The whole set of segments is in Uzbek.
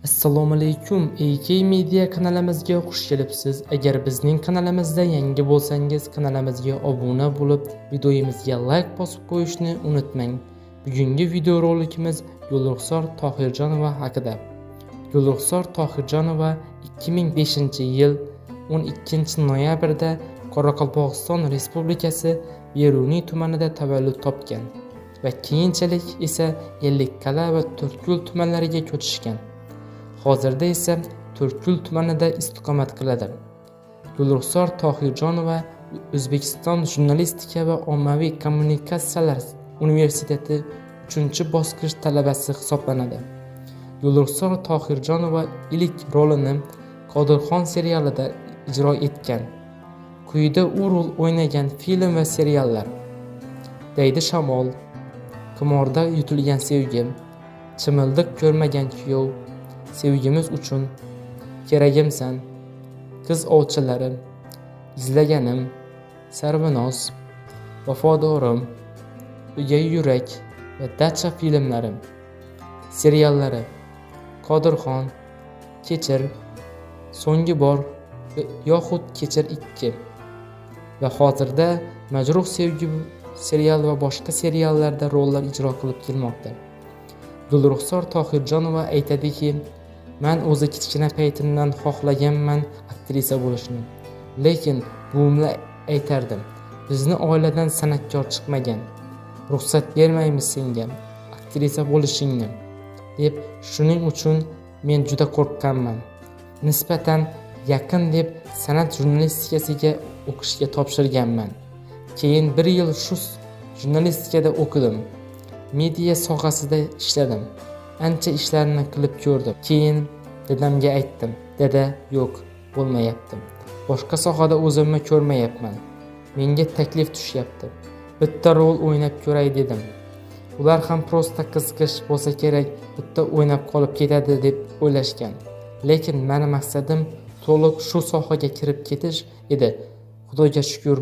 Assalomu alaykum, AK Media kanalimizga xush kelibsiz. Agar bizning kanalimizda yangi bo'lsangiz, kanalimizga obuna bo'lib, videomizga like bosib qo'yishni unutmang. Bugungi videorolikimiz Gulruxsor Tohirjonova haqida. Gulruxsor Tohirjonova 2005-yil 12-noyabrda Qoraqalpog'iston Respublikasi Beruniy tumanida tavallud topgan va keyinchalik esa Ellikqal'a va To'rtko'l tumanlariga ko'chishgan. Hozirda esa To'rtko'l tumanida istiqomat qiladi. Gulruxsor Tohirjonova O'zbekiston Jurnalistika va ommaviy kommunikatsiyalar universiteti 3-bosqich talabasi hisoblanadi. Gulruxsor Tohirjonova ilk rolini Qodirxon serialida ijro etgan. Quyida u rol o'ynagan film va seriallar: Daydi shamol, Qimorda yutilgan sevgi, Chimildiq ko'rmagan kuyov, Sevgimiz uchun, Keragimsan, Qiz ovchilari, Izlaganim, Sarvinoz, Vafodorim, O'gay yurak va Dacha filmlari. Seriallari: Qodirxon, Kechir, So'nggi bor yoxud Kechir 2 va hozirda Majruh sevgi serial va boshqa seriallarda rollar ijro qilib kelmoqda. Gulruxsor Tohirjonova aytadiki, "Men o'zi kichkina paytimdan xohlaganman aktrisa bo'lishni. Lekin buvimlar aytardi, bizni oiladan san'atkor chiqmagan. Ruxsat bermaymiz senga aktrisa bo'lishingni" deb, shuning uchun men juda qo'rqqanman. Nisbatan yaqin deb san'at jurnalistikasiga o'qishga topshirganman. Keyin bir yil shu jurnalistikada o'qidim. Media sohasida ishladim. Ancha ishlarni qilib ko'rdim. Keyin dadamga aytdim: "Dada, yo'q, bo'lmayapti. Boshqa sohada o'zimni ko'rmayapman. Menga taklif tushyapti. Bitta rol o'ynab ko'ray" dedim. Ular ham просто qiziqish bo'lsa kerak, bitta o'ynab qolib ketadi deb o'ylashgan. Lekin mani maqsadim to'liq shu sohaga kirib ketish edi. Xudoga shukur,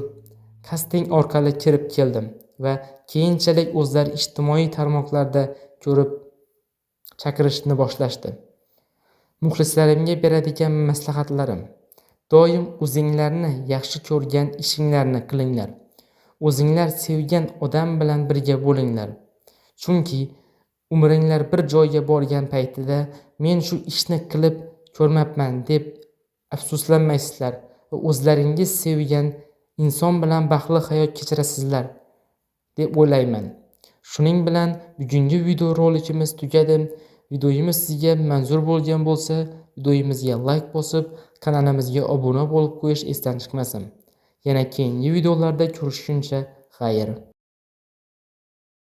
kasting orqali kirib keldim va keyinchalik o'zlari ijtimoiy tarmoqlarda ko'rib chaqirishni boshlashdi. Muxlislarimga beradigan maslahatlarim: doim o'zinglarni yaxshi ko'rgan ishinglarni qilinglar. O'zinglar sevgan odam bilan birga bo'linglar. Chunki umringlar bir joyga borgan paytida men shu ishni qilib ko'rmabman deb afsuslanmaysizlar va o'zlaringiz sevgan inson bilan baxtli hayot kechirasizlar deb o'ylayman. Shuning bilan bugungi videorolikimiz tugadi. Videomiz sizga manzur bo'lgan bo'lsa, videomizga like bosib, kanalimizga obuna bo'lib qo'yish esdan chiqmasin. Yana keyingi videolarda ko'rishguncha xayr.